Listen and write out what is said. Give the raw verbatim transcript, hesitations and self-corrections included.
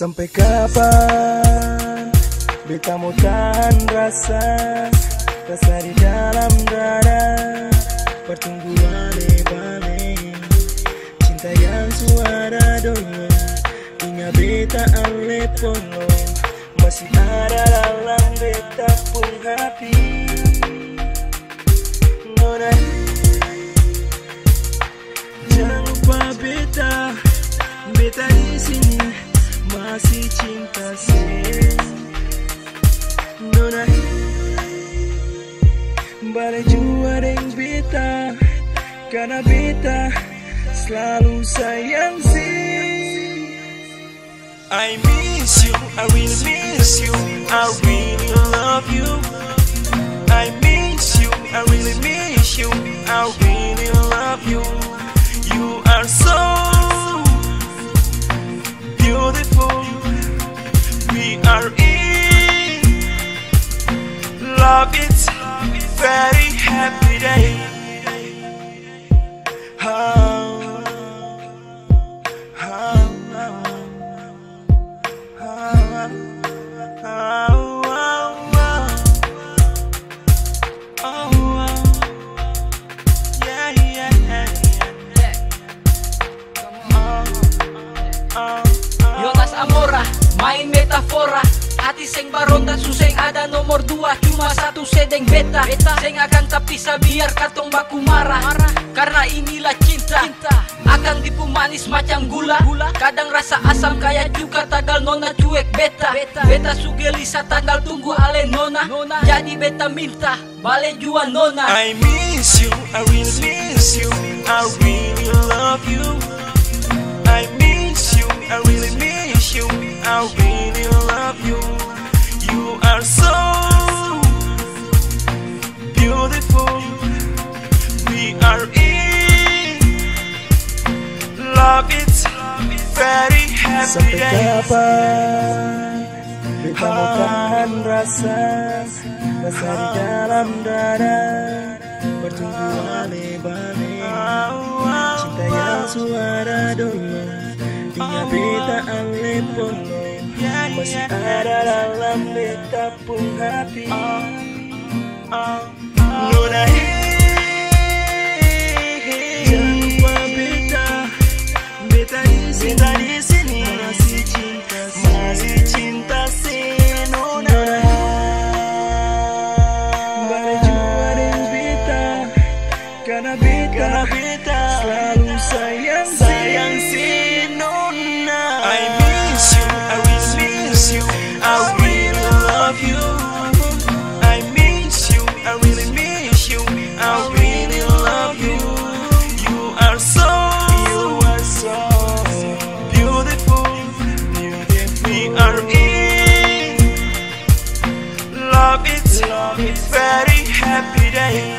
Sampe kapan beta mo tahan rasa, rasa di dalam dada, pertumbuhan bale-bale. Cinta yang su ada dolo, inga beta ale polo, masih ada dalam beta pung hati. Nona, jang lupa beta, beta di sini masih cinta se. Nona, bale jua deng beta, karna beta slalu sayang se. I miss you, I really miss you, I really love you. I miss you, I really miss you, I really love you. You are so beautiful. We are in love, it's very happy day. How, how, how. Yonas Amora, main metafora. Hati seng baronda, su seng ada nomor dua, cuma satu se deng beta. Seng akang tapisa biar katong baku mara. Karna inilah cinta. Akang tipu manis macam gula. Kadang rasa asam kaya cuka, tagal nona cuek beta. Beta su gelisah tagal tunggu ale nona. Jadi beta minta bale jua nona. I miss you, I really miss you, I really love you. I miss you, I really miss you, I really love you. You are so beautiful. We are in love, it's very happy day. Sampai kapan beta mo tahan rasa, rasa di dalam dada, pertumbuhan bale-bale. Cinta yang su ada dolo, inga beta ale polo, masih ada dalam beta pung hati. Nona, he, he, he. Jang lupa beta, beta di sini, beta di sini. Masih cinta se, masih cinta se, nona. Nona, bale jua deng beta, karna beta, karna beta slalu sayang se, sayang se, nona. I miss you, I really miss you, I really love you. I miss you, I really miss you, I really love you. You are so, you are so beautiful. We are in love, it's, love, it's very happy day.